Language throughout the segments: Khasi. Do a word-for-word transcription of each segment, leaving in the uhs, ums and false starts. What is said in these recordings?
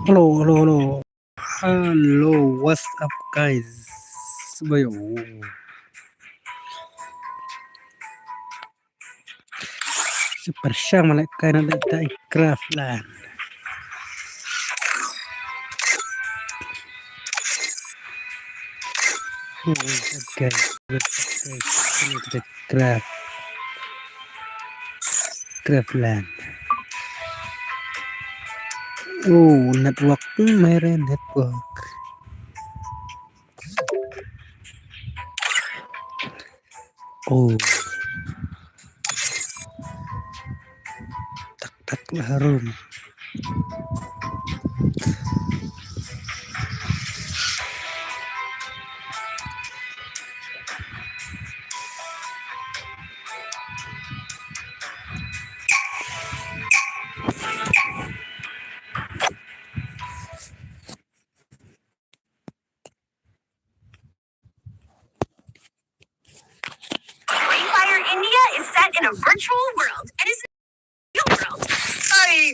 Hello, hello, hello. Hello, what's up, guys? Bayo. Super shang malak kai na da Craftland. What's up, guys? Welcome to the Craft Craftland. Oh, network. Hmm, my network. Oh. Tak tak lah harum. Free Fire India is set in a virtual world and is real world. I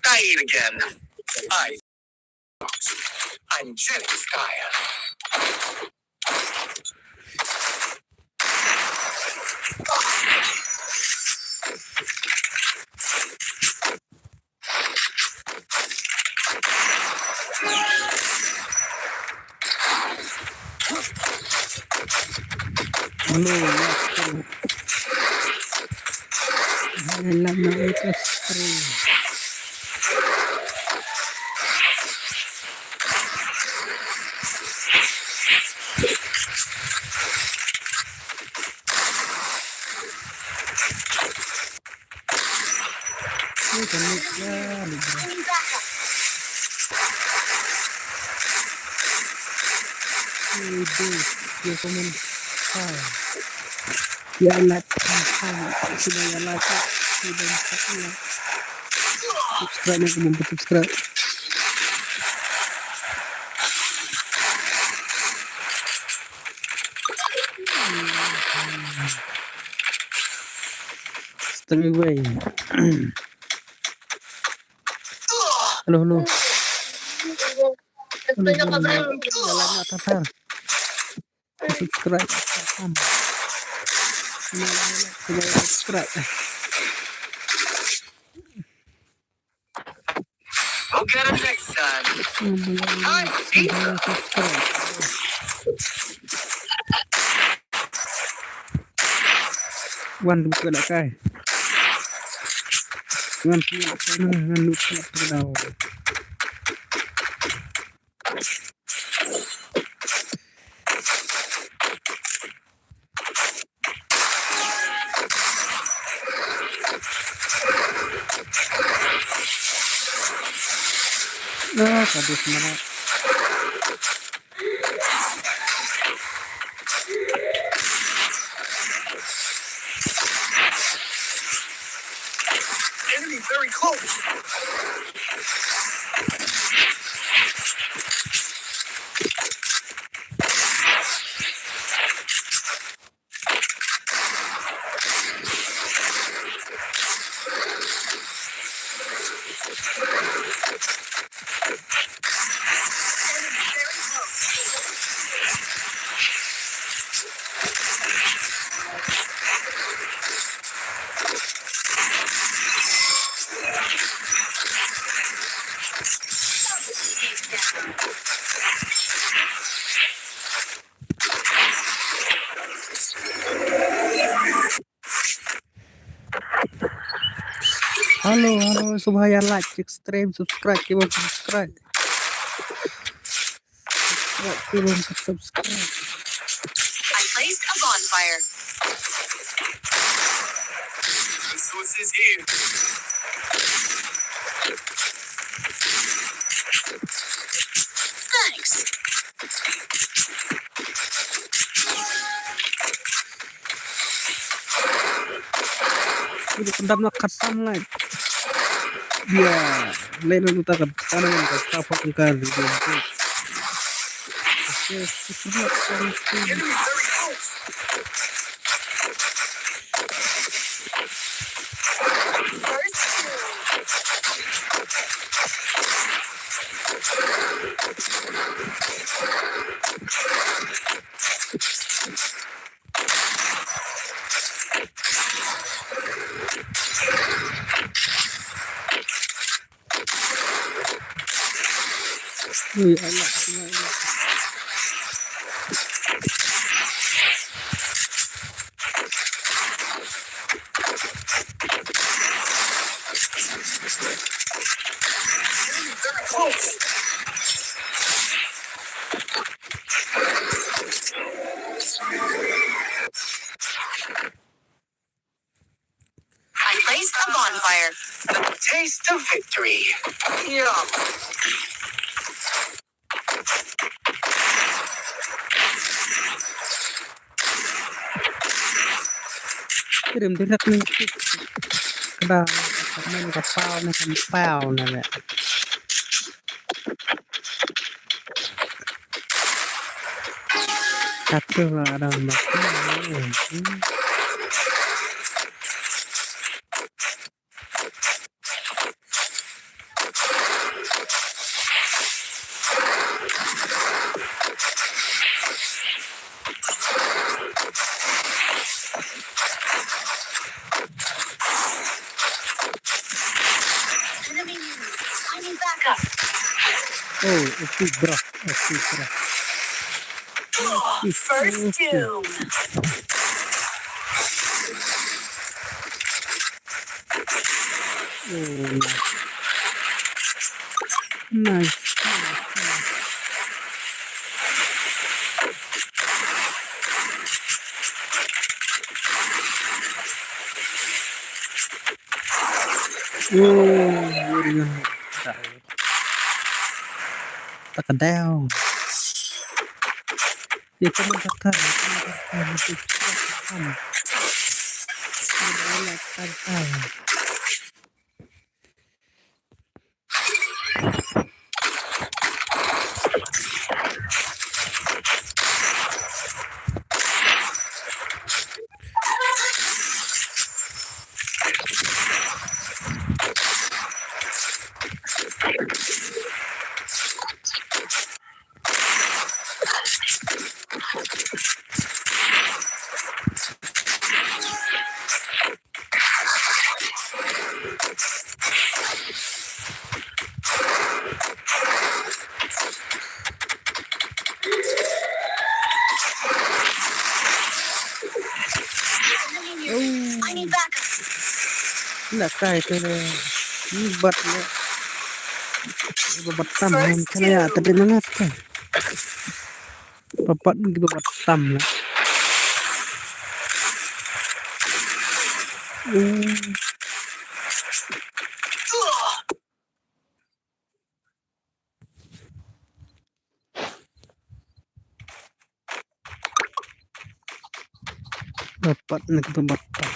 died again. I I'm Jennings Dyer. Hello, welcome. Hello, welcome. Ïa lad, ïa lad, subscribe, subscribe. Stay away. Hello, hello. Hello, hello. Subscribe. Subscribe. We'll get him next time. Hi, peace. Wan, buka dah kai. Wan, buka dah kai. Wan, buka dah kai. Ah, ka dei semarak. Enemy very close. Hello, hello, sngewbha ïa like, share, stream, subscribe, ki bym subscribe. Subscribe, ki bym subscribe. I placed a bonfire. Resources here. Thanks. Udah pendam lah kasam lah. Ya, lain udah tak ada kan, tak apa kan. Ui, alah, alah, alah. I placed a bonfire. The taste of victory. Yum. Kirim direct ni. Kda men ka paw na kan paw na le. Kata lah ada makan. Enemy near me. I need backup. Oh, okay, bro. Okay, bro. First doom. Oh, nice. Nice, nice, nice. Oh, ringan. Tak ada. Ya, teman kata, ya, teman kata, ya, teman kata. Oh. Ina kai te ne. Ni bat ne. Ba bat tam ne. Kana ya te de mangas te. Ba bat ni ba bat tam ne. Oh. Dapat na kita dapat.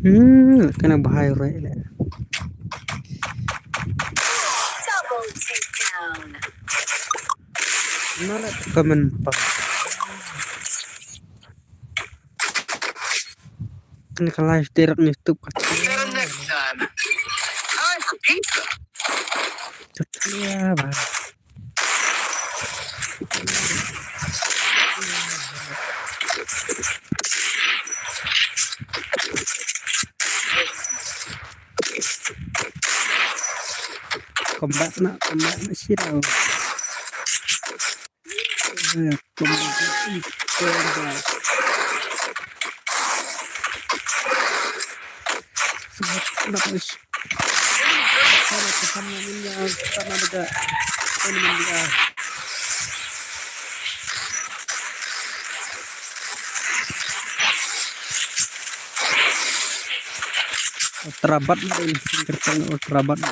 Hmm, kena bahaya rek le. Double takedown. Mana komen pa? Kena ka live direct ni YouTube ka. Until next time. Time for pizza. Kecil, bang. Combat na, combat na sirau. Eh, combat na, combat. Sebab nak. Sana, sana, sana, sana, sana, sana. Ultra bat na, ini singkir tang ultra bat na.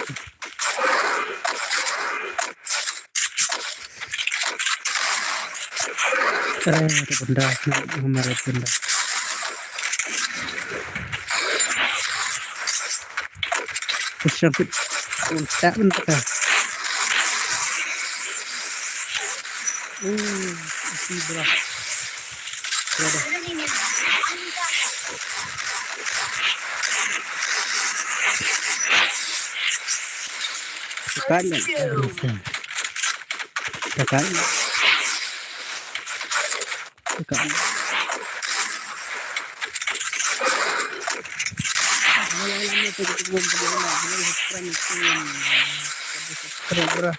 Eh, ada benda, hamarat benda. Terus yang fit, untak, untak, ah. Uh, isi belah. Berapa? Enemy near me. I need backup. Tekan kan? Tekan. Tekan. Subscribe, bro.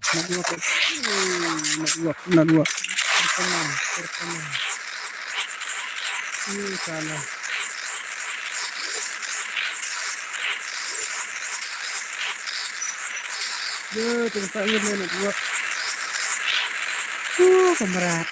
Network, network, network. Terkenal, terkenal. Ih, salah. Duh, terpaksa ni network. Uh, kamera.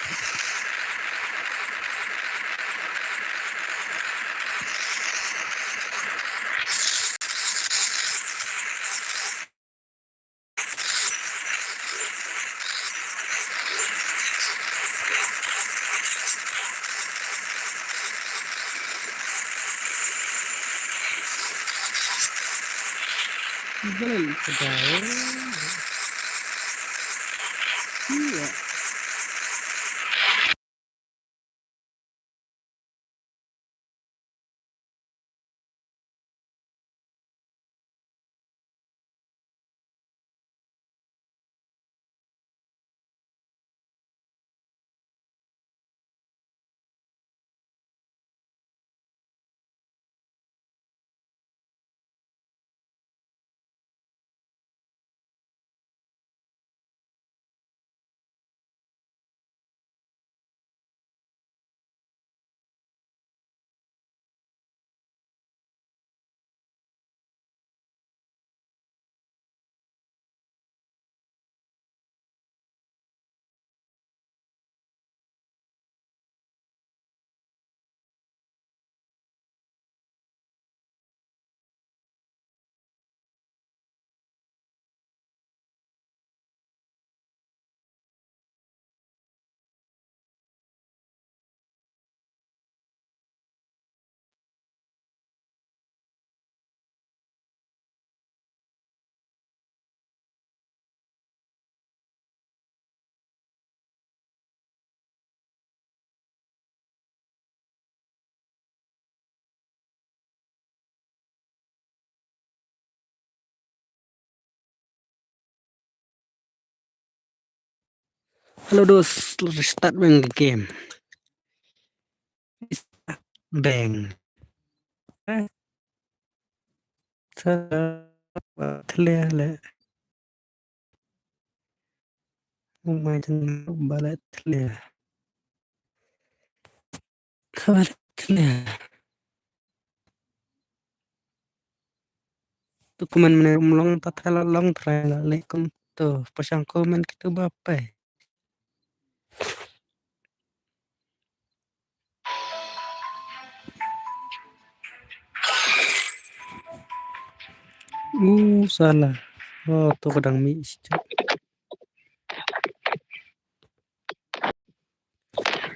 Bel, kedai. Iya. Hello, dos, restart beng game. Beng. Eh. Sa, ba thleh le. Umai jan ba le thleh. Khabar thleh. Tu kumne mynne um long ta thela long trai la le kum tu pashang kumne kitu ba pai. Uh, salah. Oh, tu kadang mi.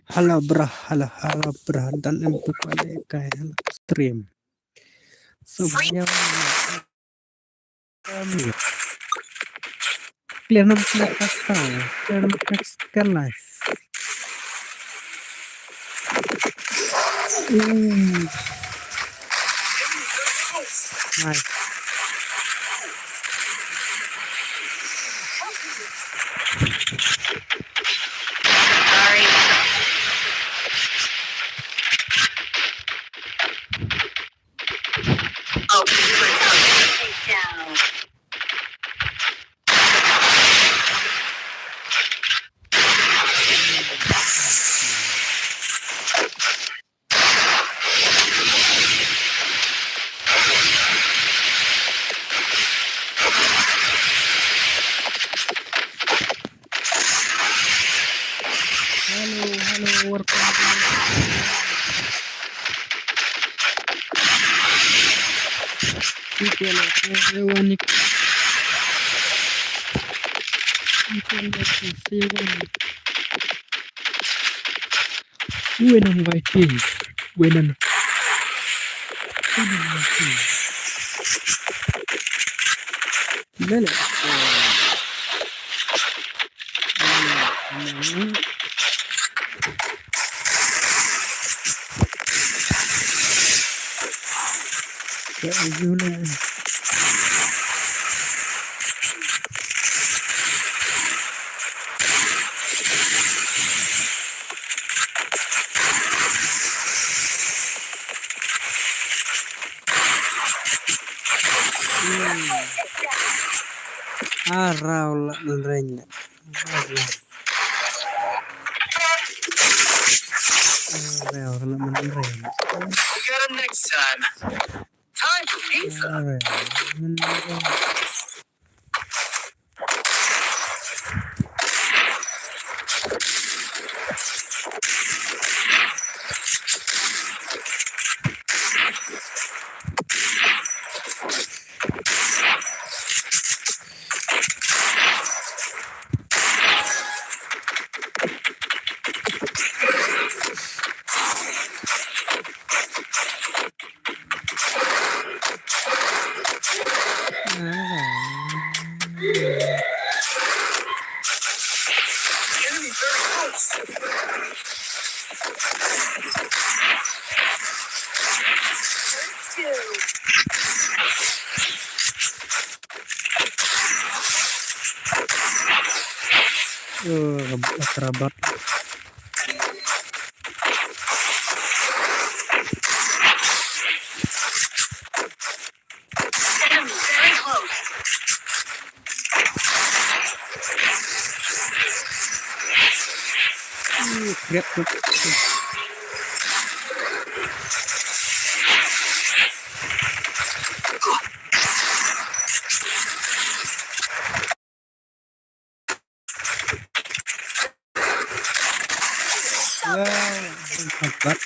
Hello, bro. Hello, hello, bro. Dan em tu pada kai hello stream. So, banyak. Clear nam clear kasar. Clear nam clear life. Ooh. Nice. Hello, hello, welcome. People, everyone, people, everyone. When I'm waiting, when I'm, when I'm waiting. Lele. Araw la mynreng la. Araw la mynreng. We got him next time. Time for pizza. Araw la mynreng. Enemy very close. First kill. Oh, rabat, rabat. Enemy very close. Ih, grab tu. Wow, hebat.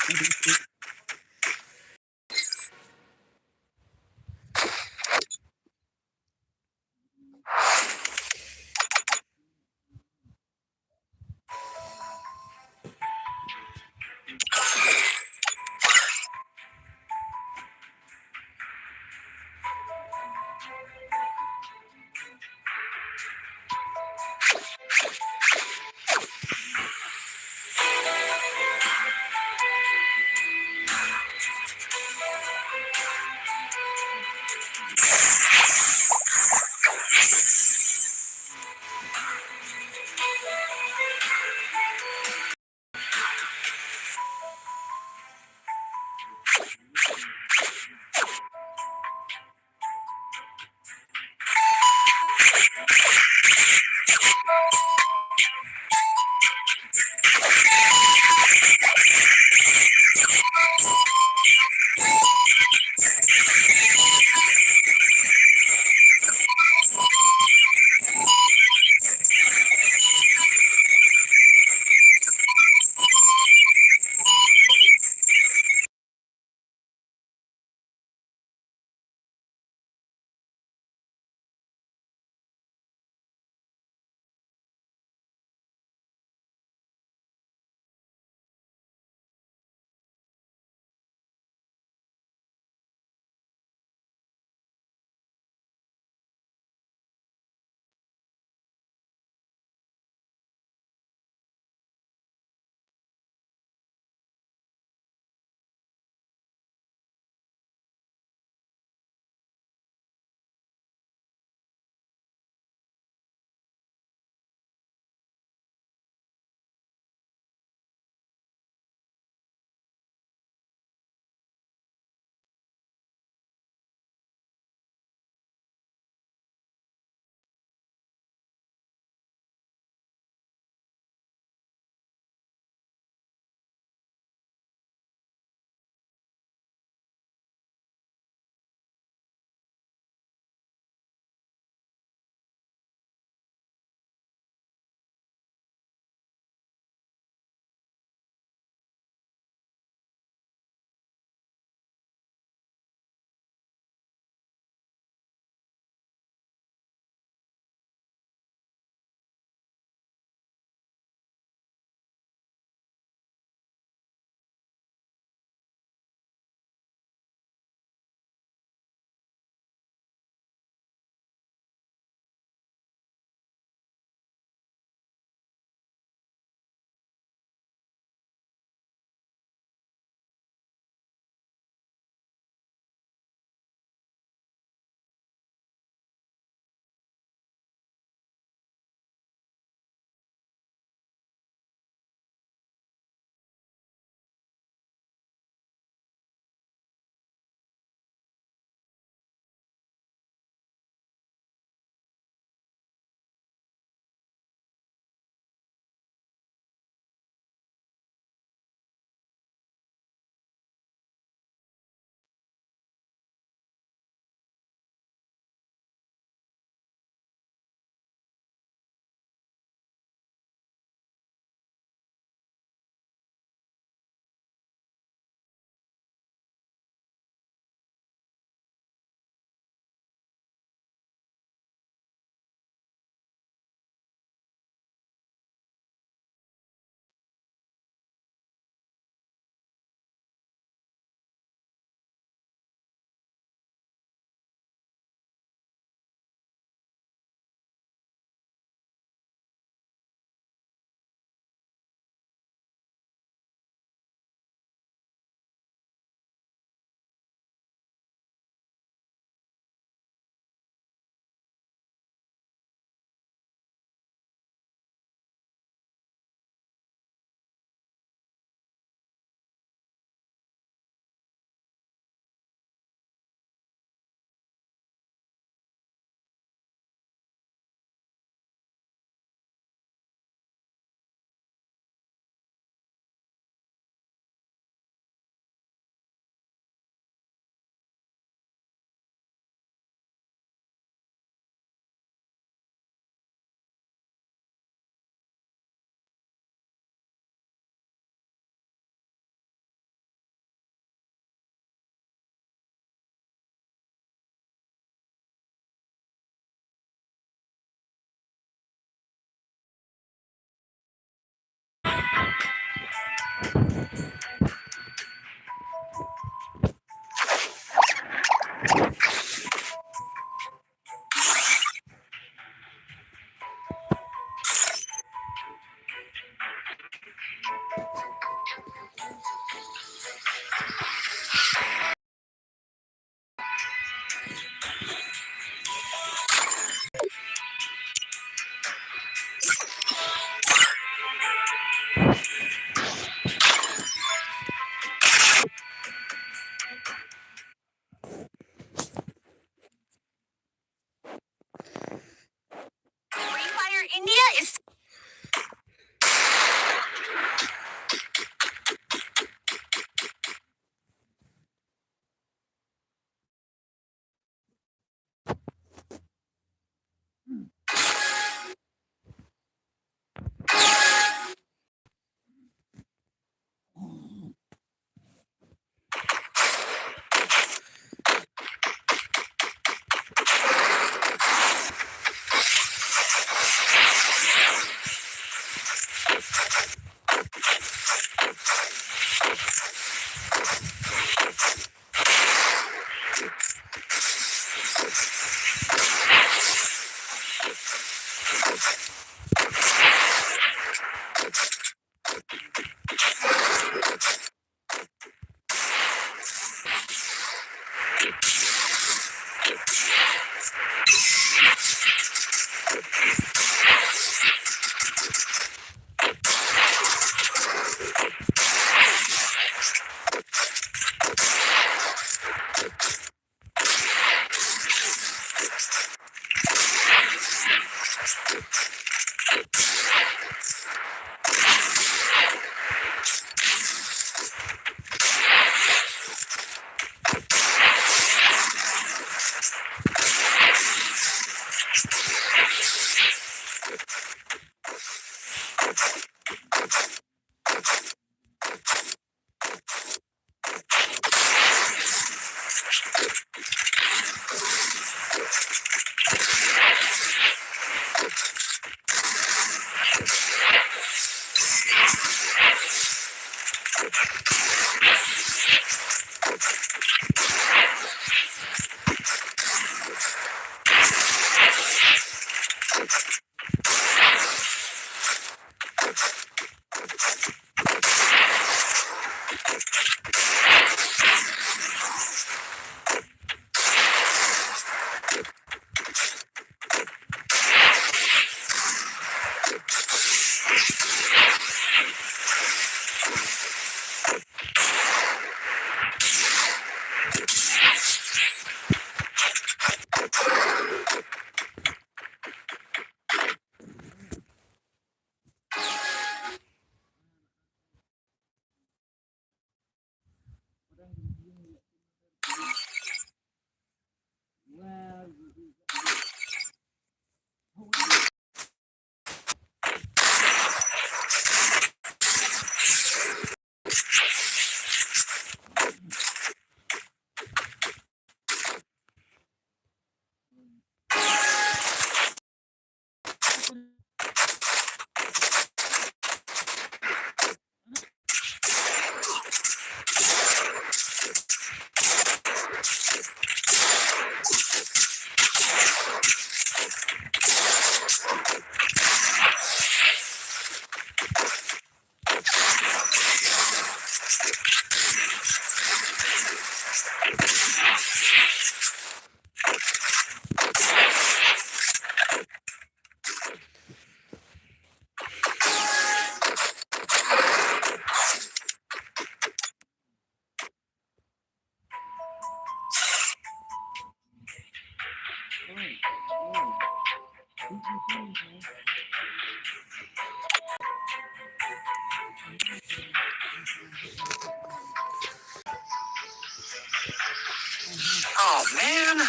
Oh man,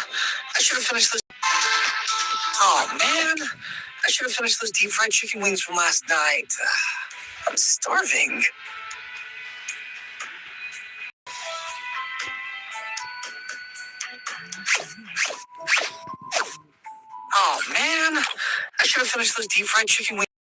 I should have finished this. Oh man, I should have finished those deep fried chicken wings from last night. I'm starving. Oh man, I should have finished those deep fried chicken wings.